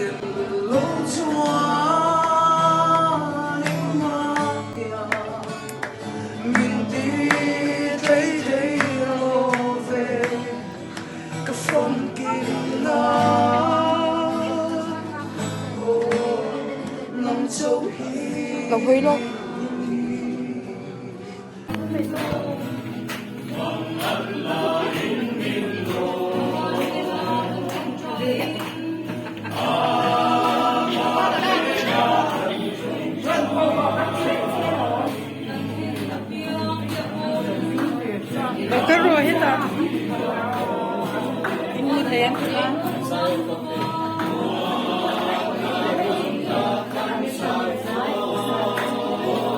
Lo hawi lawk. Doctor rawh hetah i hmu thei ang chu.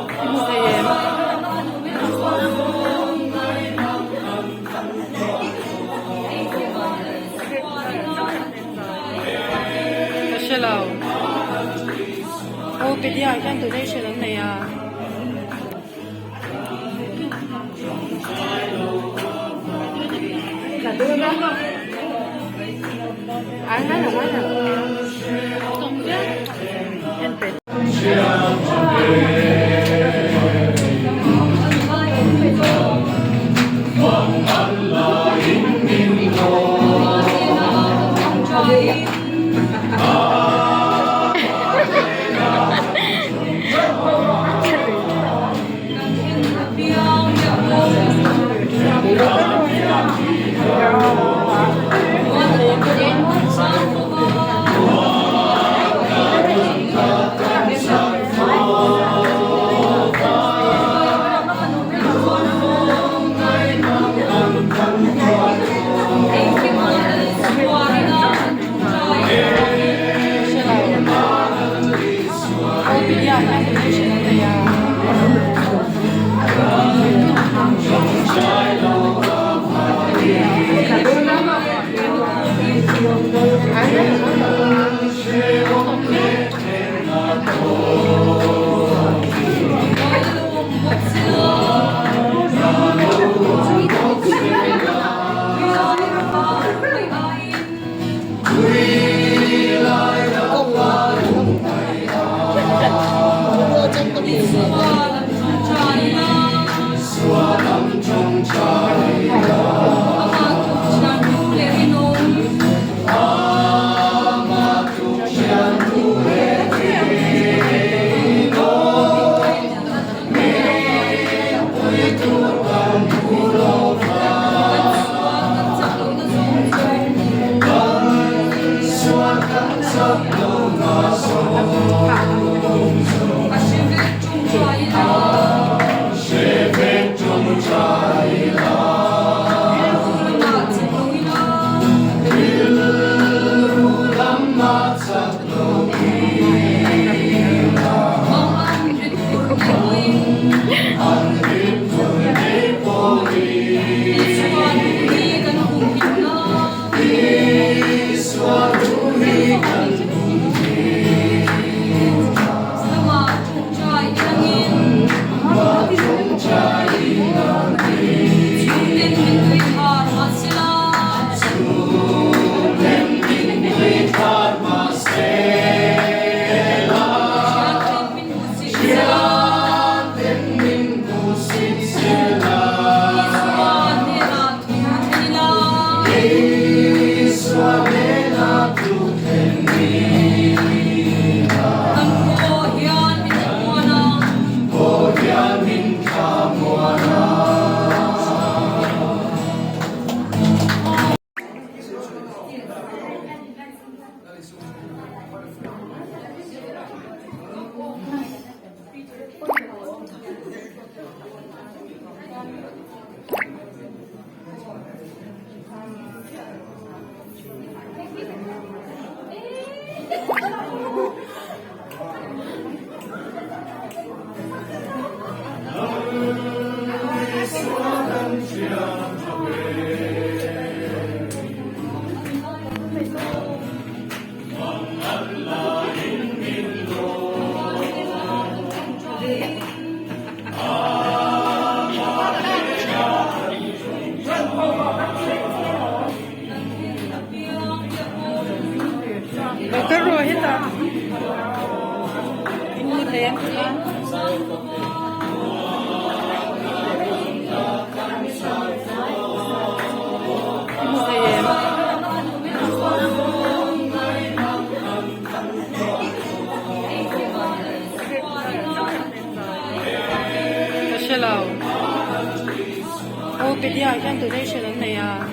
I hmu thei em? Ka hre lo. Aw Pedia ah hian donation an nei a. Wikipedia ah hian donation an nei a.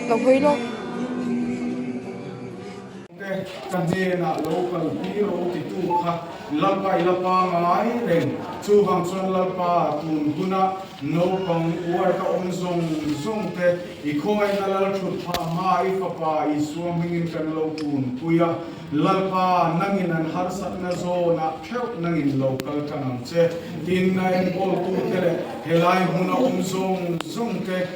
Lo hawi lawk. Te ka hnenah lo kal pi ro titu kha Lalpa i la pangai reng. Chuvang chuan Lalpa tun huna naupang uar ka awm zawng zawng te i khawngaihna lal thut phah hma i Fapa Isua hmingin kan lo tunpui a. Lalpa nangin an harsatna zawnah theuh nangin lo kal tang ang che. Tin, a enkawltute leh helai hmuna awm zawng zawng te.